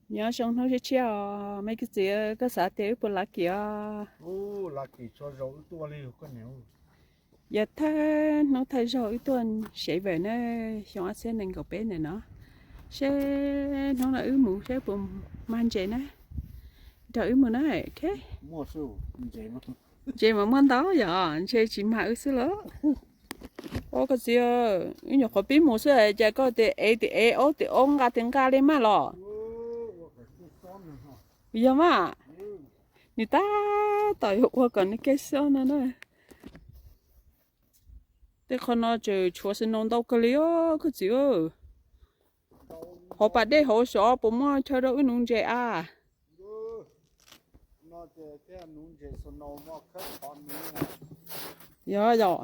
Nyob zoo hnub tshiab tshiab os me kwv txiv, koj xav tias wb puas lucky os? Yog thawj hnub thawj zaug wb tuaj Shaver na, xyoo ob txhiab nees nkaum peb ntawm no, seb hnub no wb mus seb puas mag ntses na. Nrog wb mus na. Ntses mas muaj ntau yom, ntshe tsis mag wb xwb los. Ua koj txiv, wb nyuam qhuav pib mus xwb cas koj tias ev tias ev, ob tias ob, nqa tias nqa li maj los. Yog mas, nws tab tom yuav ua kom nws kev xob no na. Tej qhov no tseem tshuav snow ntau kawg li os koj txiv. Hauv pas dej hauv sov puas muaj chaw rau wb nuv ntses a? Yog yom,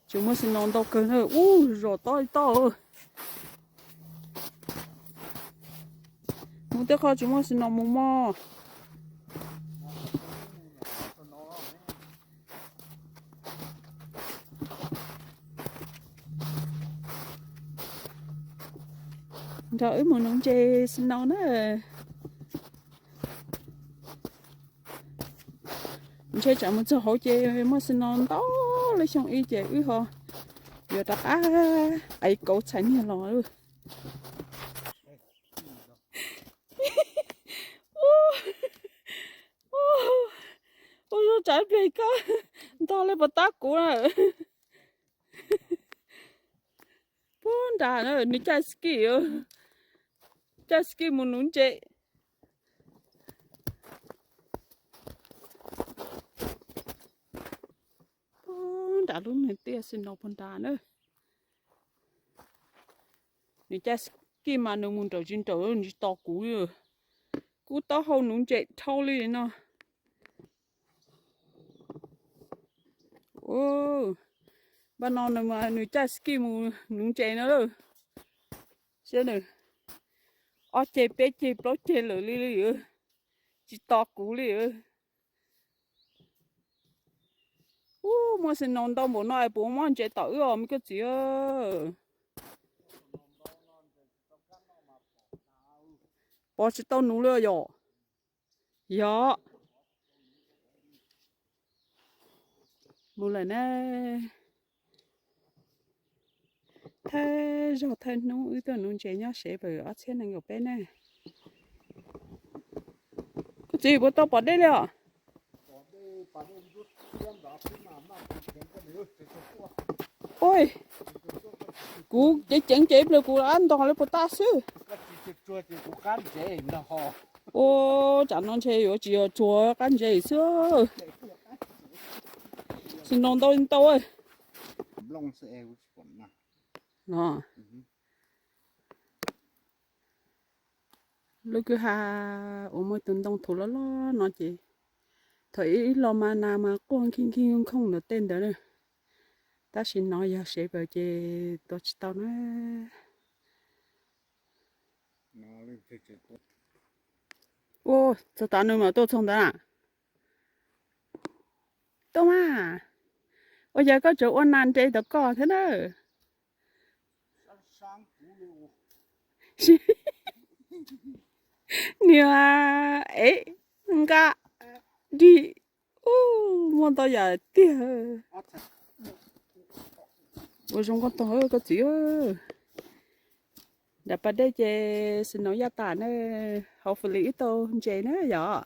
tseem muaj snow ntau kawg na. Ub, zom tob li toj. Mus tej qhov tsis muaj snow mus mog. Nrog wb mus nuv ntses snow na. Ntshe tsam mus txog hauv ces muaj snow ntau li xyoo ib ces wb ho yuav rov qab qaiv kauv txhais niag los. Ua zoo tsav ib pliag koj ntog li puas tab kuv na. Puag nrad na nws caij ski, caij ski mus nuv ntses. Puag nrad lub niag tiaj snow puag nrad na. Nws caij ski mas nws mus nraum tsis nraum tsis tos kuv li. Kuv taub hau nuv ntses dhau li no. Npaj no nws caij ski mus nuv ntses no lawm. Saib nws, ob ceg peb ceg plaub ceg lawm li li, tsis tos kuv li. Ub, muaj snow ntau npaum no es puas muaj ntses tom wb os me koj txiv. Pov tsis tau nuv li yom. Yog mus lawm na. Thawj zaug thawj hnub wb tuaj nuv ntses nyob Shaver ob txhiab nees nkaum peb na. Koj txiv, puas tau pom dej li os? Ua, kuv ceev ceev ces ib pliag kuv ab ntog li puas tab xwb. Ua, tsam no ntshe yuav tsis yog tsuag qab ntses xwb. Snow ntau ntau. Lub kwj ha uas muaj tus ntoo thuv loj loj no ces thaum ib los mas nas mas quaj nkij nkij nkhooj ntawm tej ntawd na. Tab sis no yog Shaver ces tua tsis tau na. Ua, txog tav nws mam tuaj txog ntawd na. Tuaj mas. Ua yog koj tseem ua nas nres tom koj thiab na. Niag ev nqa dim. Ub, muaj ntau yam tiag. Ua zoo nkauj tag koj txiv. Nram pas dej ces snow yaj tas na. Hopefully wb tau ntses na yom.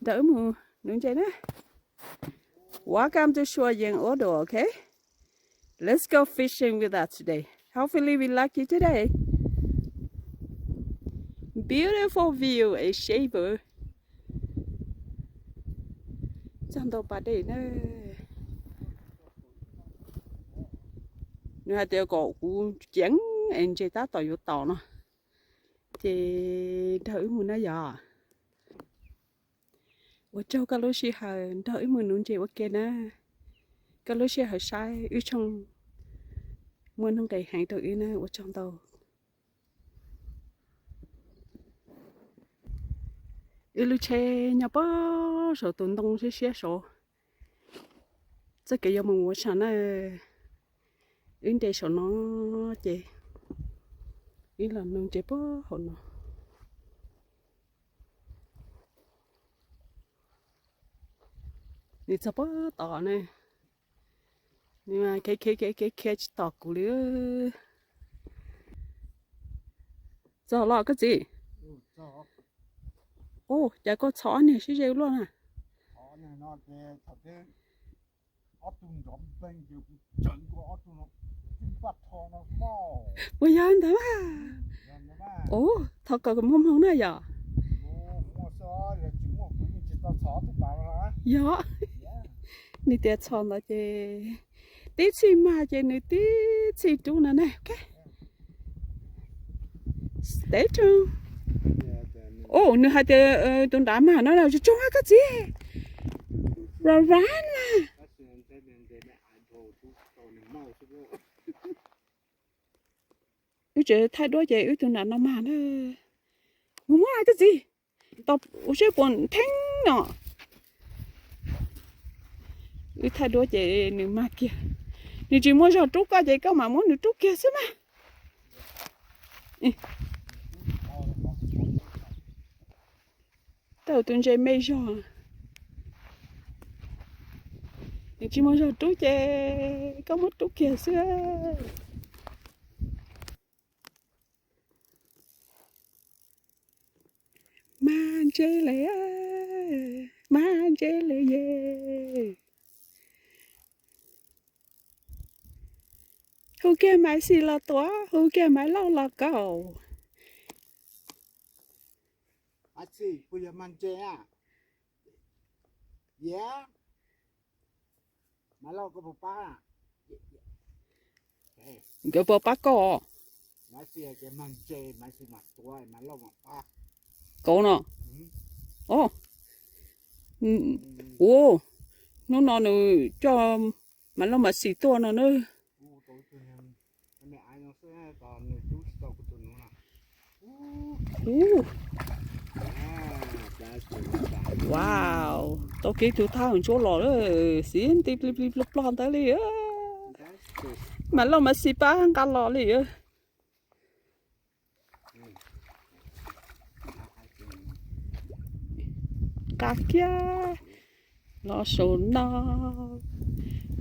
Nrog wb mus nuv ntses na. Welcome to Suayen Auto, okay? Let's go fishing with us today. Hopefully we lucky today. Beautiful view at Shaver. Txog ntau pas dej na. Nws hais tias kom kuv ceev es ntses tab tom yuav taus no. Ces nrog wb mus na yom. Ua tsaug koj lub sij hawm nrog wb mus nuv ntses ua ke na. Koj lub sij hawm saib wb tshooj muaj nuj nqis heev rau wb na, ua tsaug ntau. Wb lub tsheb nyob pem saum tus ntoo siab siab saud. Txoj kev yuav mus ua tsham na, wb nres saum no ces wb los nuv ntses pem hauv no. Nws txog pob tod ne, nws khiav khiav khiav khiav tsis tom kuv li. Txog los koj txiv? Ua cas koj txhom ob niag sib ze luaj na? Puas yog ntawd mas? Ua, thov kom muaj hmoo na yom. Yog, nws tias txhom ntawd ces tib txhij mag ces nws tib txhij rub no ne. Stay tuned. Ua, nws hais tias tus nrad mag no tsuag tsuag koj txiv. Ra ra na. Wb tseem thaij duab ces wb tus nram no mag na. Mus muab koj txiv, tau ua siab puas theeb no. Wb thaij duab ces nws mag kiag. Nws tsis muaj zog rub koj ces koj mam muab nws rub kiag xwb mas. Tau tus ntses me zog. Nws tsis muaj zog rub ces koj muab rub kiag xwb. Mag ntses lawm, mag ntses lawm ye. Hu kiag Maiv Xis los tuav, hu kiag Maiv Lauj los kaum. Maiv Xis, puas yog mag ntses a? Yog. Maiv Lauj, koj puas pab? Nkawd puas pab koj? Kauv no. Ua, hnub no nws coj Maiv Lauj Maiv Xis tuaj no na. Wow, tau kiag tus thaj ntsuab los lawm, xiv nti plig plig plog plog ntawd li. Maiv Lauj Maiv Xis pab nqa los li. Nqa kiag los saum no.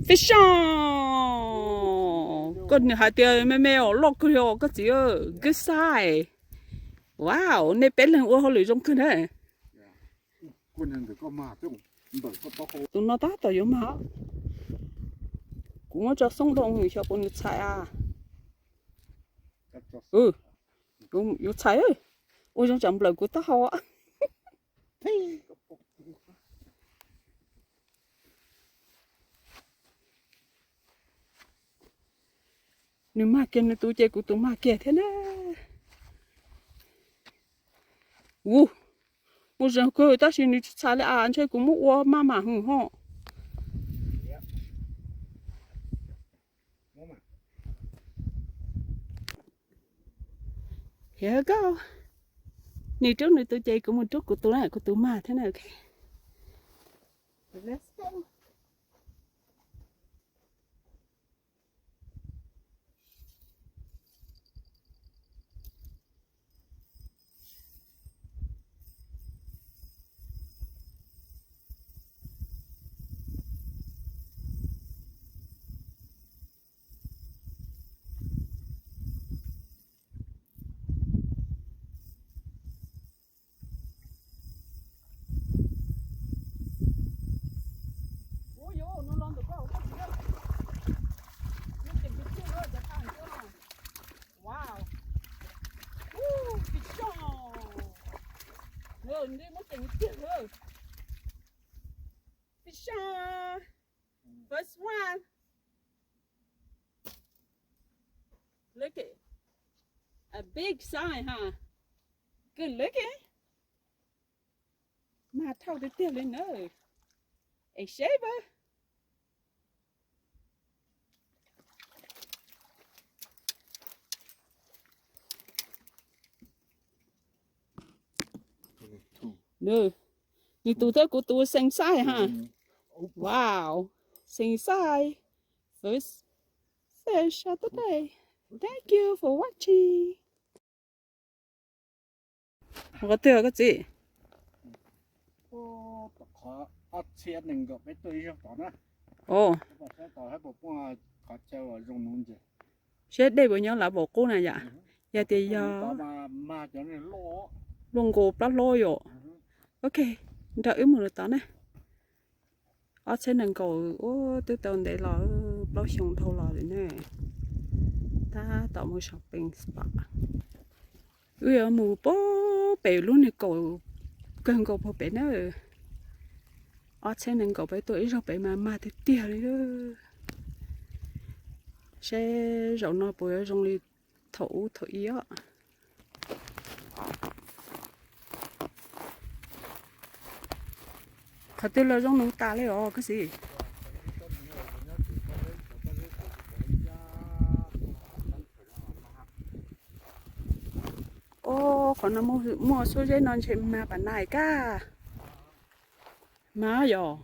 Fish on. Koj nws hais tias me me os, loj kawg li os koj txiv. Good size. Wow, nej peb leeg ua hauj lwm zoo kawg na. Tus no tab tom yuav mag. Kuv muab tso xoob doo xyov puas nws txhais a. Yuav txhais, ua zoo tsam nplawm kuv taub hau. Nws mag kiag nws tus ces kuv tus mag kiag thiab na. Ua, muaj zog kawg tab sis nws tsis txhais li as, ntshe kuv muab ua maj mam hwm ho. Here we go. Nws rub nws tus ces kuv mus rub kuv tus na, kuv tus mag thiab na. Ua, yuav no los ntawm koj, koj txiv. Muaj ceem tiag tiag lawm cov thaj ntsuab no. Wow. Ua, fish on. Muaj ceem tiag lawm. Fish on. First one. Look at a big size, huh? Good looking. Mag thauj tiag tiag li na. Es shaver. Nws tus thiab kuv tus same size ha. Wow, same size. First fish of the day. Thank you for watching. Qhov twg koj txiv? Ov, siab dej puas nyob lav npaum qub na yom? Yog tias yog luaj nkaus plab hlob yom. Ok, nrog wb mus lawm tod na. Ob txhiab nees nkaum ua twb tau ntev los plaub xyoo dhau los lawm ne. Tab tom mus shopping spot. Wb yuav mus pem lub niag kaum kawg nkaus puag pem na. Ob txhiab nees nkaum peb tuaj ib zaug pem mas mag tiag tiag li. Seb zaum no puas yuav zoo li thaum ub thaum ub os. Qhov twg los zoo nuv tas li os koj txiv. Os, qhov no muaj xuab zeb no ntshe mag pas nais kab. Mag yog.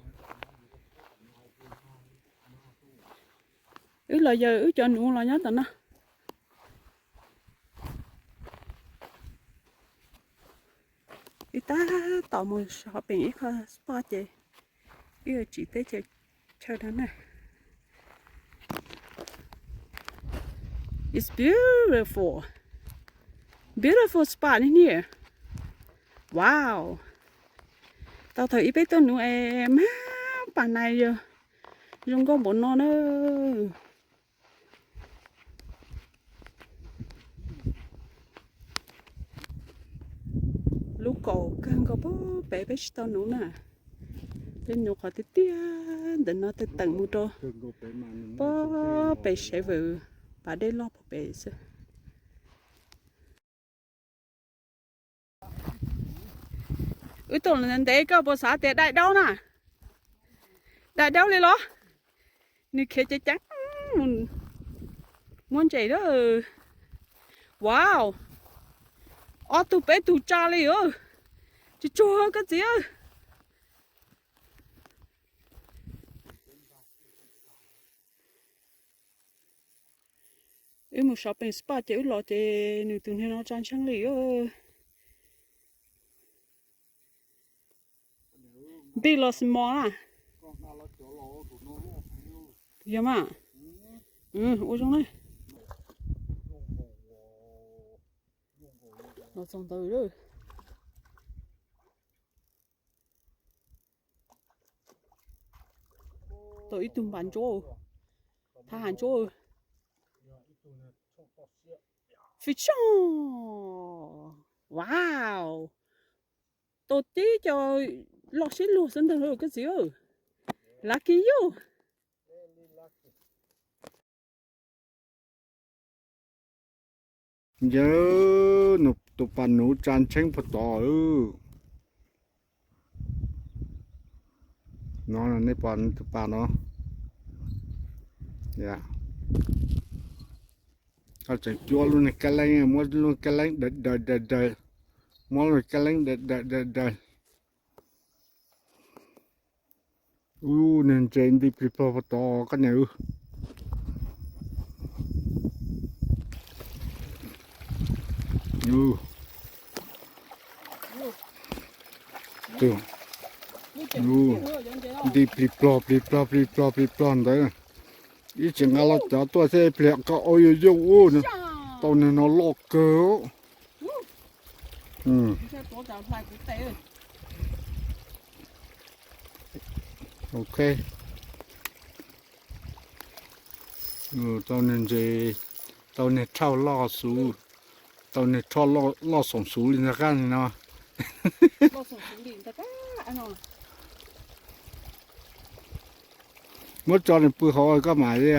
Wb los yawg wb cov nuv los nyob tom no. Wb tab tom mus shopping ib qho spot ces wb yuav tsim teb chaws chaw no na. It's beautiful. Beautiful spot in here. Wow. Tau thaum ub peb tuaj nuv es mag pas nais yog zoo nkauj npaum no na. Lub kaum kawg nkaus puag pem peb tsis tau nuv na. Peb nuv qhov tiag tiag ntawm no tawm mus rau puag pem Savers, pas dej loj puag pem xwb. Wb tuaj ntev koj puas xav tias dai daub na? Dai daub li los? Nws khiav ceev ceev. Muab ntses na. Wow, ob tug peb tug tsa li. Tsis tsuag koj txiv. Wb mus shopping spot ces wb los ces nws tus niag no tsa ntsheeb li. Big los small na? Yog mas. Ua zoo na. Los txog ntawd. Tau ib tug npam ntsuab, thab hav ntsuab. Fish on. Wow. Tau tib co loj siab luag xwb ntag koj txiv. Lucky you. Yawg, tus pas nuv tsa ntsheeb puag tod. No nej pom tus pas no. Koj tseem cuab lub niag kab leeb, muab lub kab leeb daws daws daws daws, muab lub kab leeb daws daws daws daws. Ub, niag ntses nti plig plog puag tod koj niam. Nti plig plog plig plog plig plog plig plog ntawd. Ib tsis nqa los cov tuaj xwb pliag koj ua yuj yuj ub. Tau niag no loj kawg. Ok. Tau niag ntses, tau niag rhauj loj xuv, tau niag rhauj loj xoom xuv li ntag qab no. Muab tso nws pw hauv koj mam li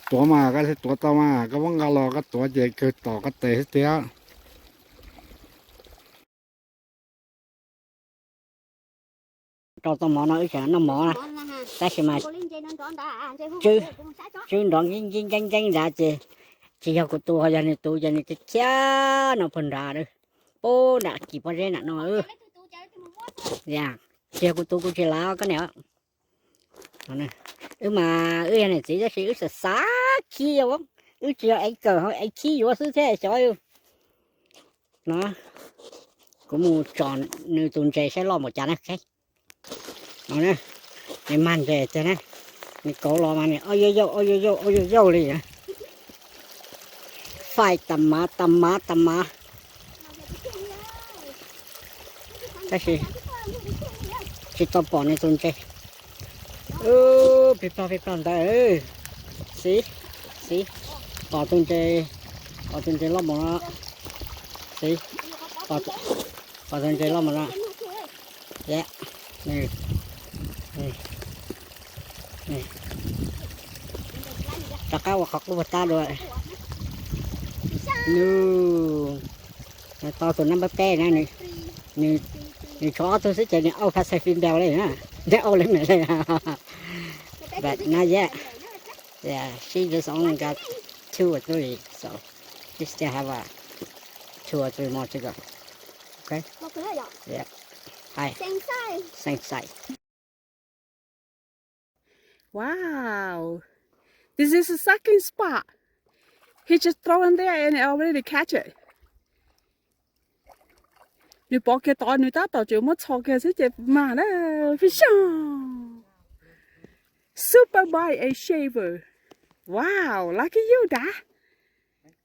tuav mas, koj thiaj tuav tau mas, koj muab nqa los koj tuav ces kawg tom koj tes xwb tiag. Rau tau mov no wb tseem noj mov na, tab sis mas tsw nrov nkeeb nkeeb nkeeb nrad ces tsis yog kuv tus ho yog nws tus ces nws khiav khiav no puag nrad. Pub nram kis pob zeb nram no. Tsis yog kuv tus kuv tsis lav koj niam. Wb mas wb yog niam txiv tab sis wb xav xav khib, wb tsis yog ev kawm ho ev khib yuav xwb thiab xyov. No, kuv mus tsom nws tus ntses saib loj npaum cas na. No na, nws mag ntses tiag na, nws kauv los mas nws ob yauj yauj ob yauj yauj ob yauj yauj li. Faij tas mav tas mav tas mav. Tab sis tsis tau pom nws tus ntses. Plig plog plig plog ntawd. Xib, xib, pom tus ntses, pom tus ntses loj mus no. Xib, pom tus ntses loj mus no. Rov qab ua qhov qub puag ta dua. Nws, nws tau tus nab npawb peb na, nws, nws tshuav ob tug xwb ces nws auj Pacific Belle li na, nws auj li me li. But not yet. Yeah, she just only got two or three, so she still have uh, two or three more to go. Okay? Yeah. Hi. Same size. Same size. Wow. This is the second spot. He just throw in there and already catch it. Nws pov kiag tod nws tab tom tseem muab txhos kiag xwb ces mag na. Fish on. Super bite a shaver. Wow, lucky you, Dad.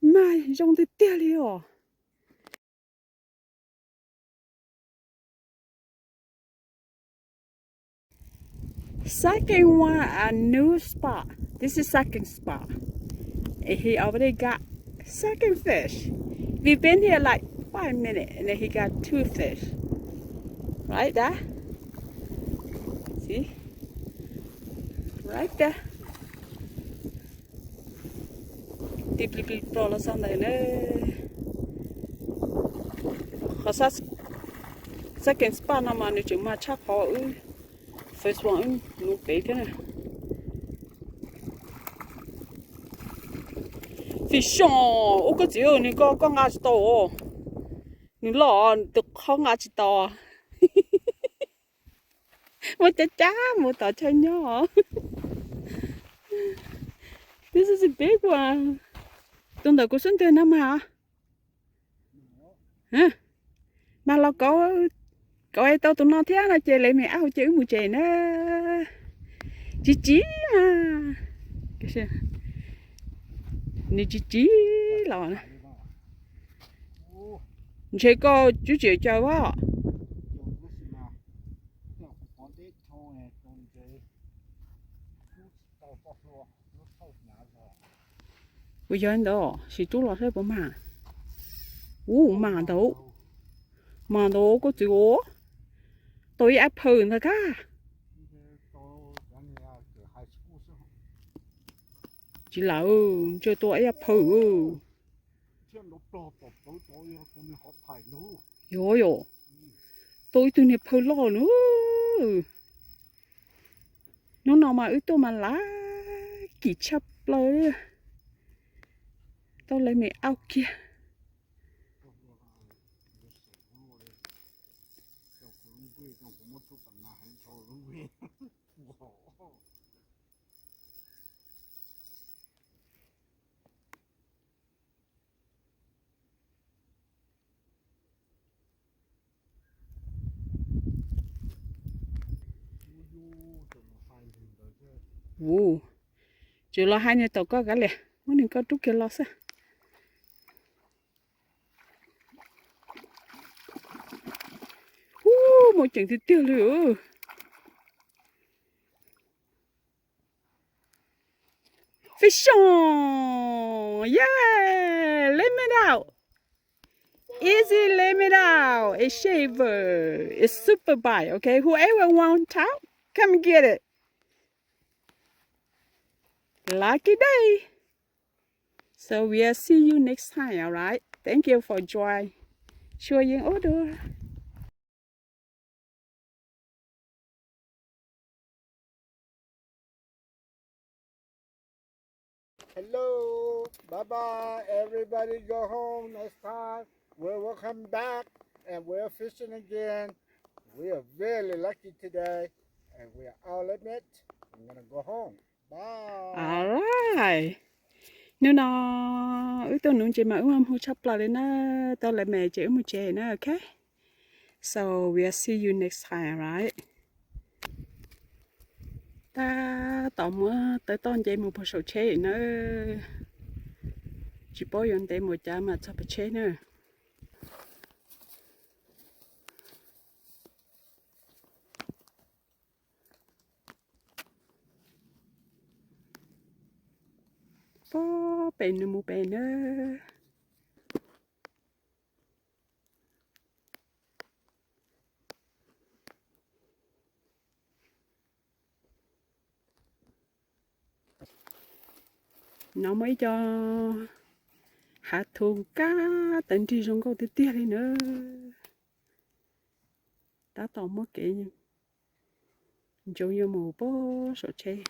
Mag zoo tiag tiag li os. Second one, a new spot. This is second spot. And he already got second fish. We've been here like five minutes and then he got two fish. Right there. See? Right there. Tig plig plig plo los xav ntawd na. Qhov second spot no mas nws tseem mag tshaj qhov wb first one wb mus pem thiab na. Fish on, ua koj txiv, nws koj koj nqa tsis tau. Nws loj tus qhov nqa tsis tau. Muab cab cab mus tom chaw nyob. This is a big one. Tus ntawm kuv xub ntiag no mas. Mas los kauv, kauv tau tus no thiab no ces lawv me auj ces wb mus tsev na. Tsis tsis mas. Nws tsis tsis los. Ntshe koj tsub tsis caw as. Kuv yog ntawd sim rub los saib puas mag. Ub, mag ntau, mag ntau koj txiv os. Tau ib ab phawj ntag kab. Tsis lawm, ntshe tau ib ab phawj. Yog yom, tau ib tug niag phawj loj na. Hnub no mas wb tuaj mas lucky tshaj plaws li. Tau lawv me auj kiag. Ub, tseem los hais nws tom koj kav liam, muab nws koj rub kiag los xwb. Ub, muaj ceem tiag tiag li. Fish on! Yeah! Let me out! Easy, let me out! It's shaver. It's super bite, okay? Whoever want out, come get it. Lucky day. So we'll see you next time, all right? Thank you for join. Sure, you order. Hello, bye bye, everybody go home next time. We will come back and we're fishing again. We are very lucky today and we are all admit. I'm gonna go home. Bye. Alright. Hnub no wb tuaj nuv ntses mas wb mus tshaj plaws li na. Tau lawv me ces wb mus tsev na, okay? So we'll see you next time, alright? Tab tom muab tawb toj nce mus puag saum tsheb na. Tsis paub yuav ntev mus cas mam txog pem tsheb na. Puag pem nws mus pem na. No muaj ib co hav thu kab tawv nrig zoo nkauj tiag tiag li na. Tab tom muab kev ntsoov yuav mus puag saum tsheb.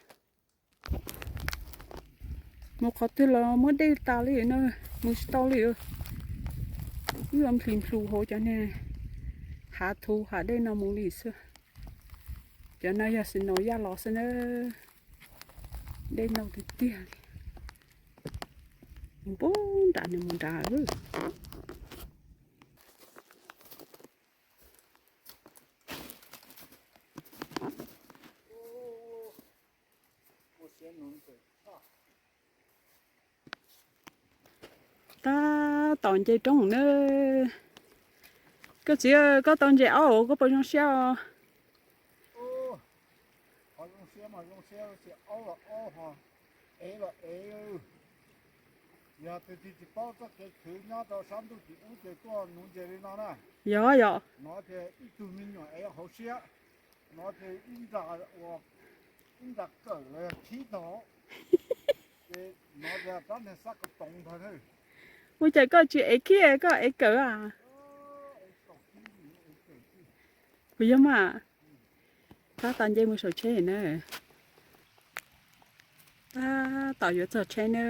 Mus qhov twg los muab dej tas li na, mus tsis tau li. Wb yuav nplhis nplhus hauv cov niag hav thu hav dej no mus li xwb. Cov no yog snow yaj los xwb na. Dej noj tiag tiag li. Mus puag nram nws mus nrad. Tab tom nce roob na. Koj txiv, koj tau nce aub, koj puas zoo siab os? Qhov zoo siab mas zoo siab, tias aub los aub ho, ev los ev. Yog tus twg tsis paub txoj kev khwv nyob rau sab ntuj tim ub ces tuaj nuv nce li no na. Yog yog. No ces ib tug me nyuam ev hauv siab, no ces ib nra ua, ib nra kawm los khib tau. Ces no ces rab niag xab ko toov ntag. Ua cas koj tsis ev khib, koj ev kawm a? Kuv yog mas. Tab tom nce mus saum tsheb na. Tab tom yuav txog tsheb na.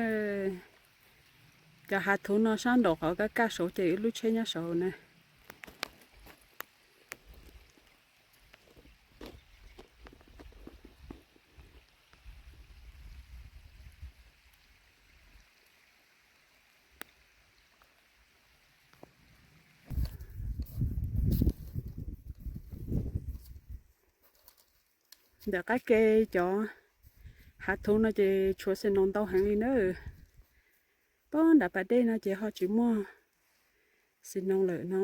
Cov hav thu no sab nraum qhov kaj kaj saud ces wb lub tsheb nyob saud na. Ntawm qab ke cov hav thu no ces tshuav snow ntau heev li na. Puag nram pas dej no ces ho tsis muaj snow lawm no.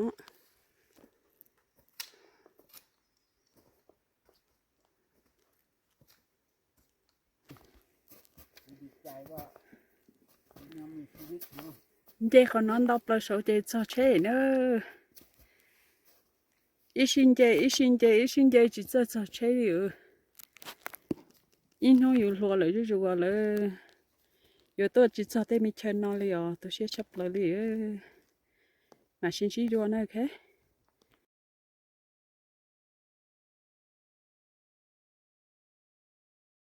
Nce qhov no ntau plaws saud ces txog tsheb na. Ib sij nce ib sij nce ib sij nce tsis txawj txog tsheb li. Ib hnub yus hluas lawm zuj zus lawm, yuav tuaj tsis txog tej me chaw no li os, tu siab tshaj plaws li. Mam sib ntsib dua na, ok.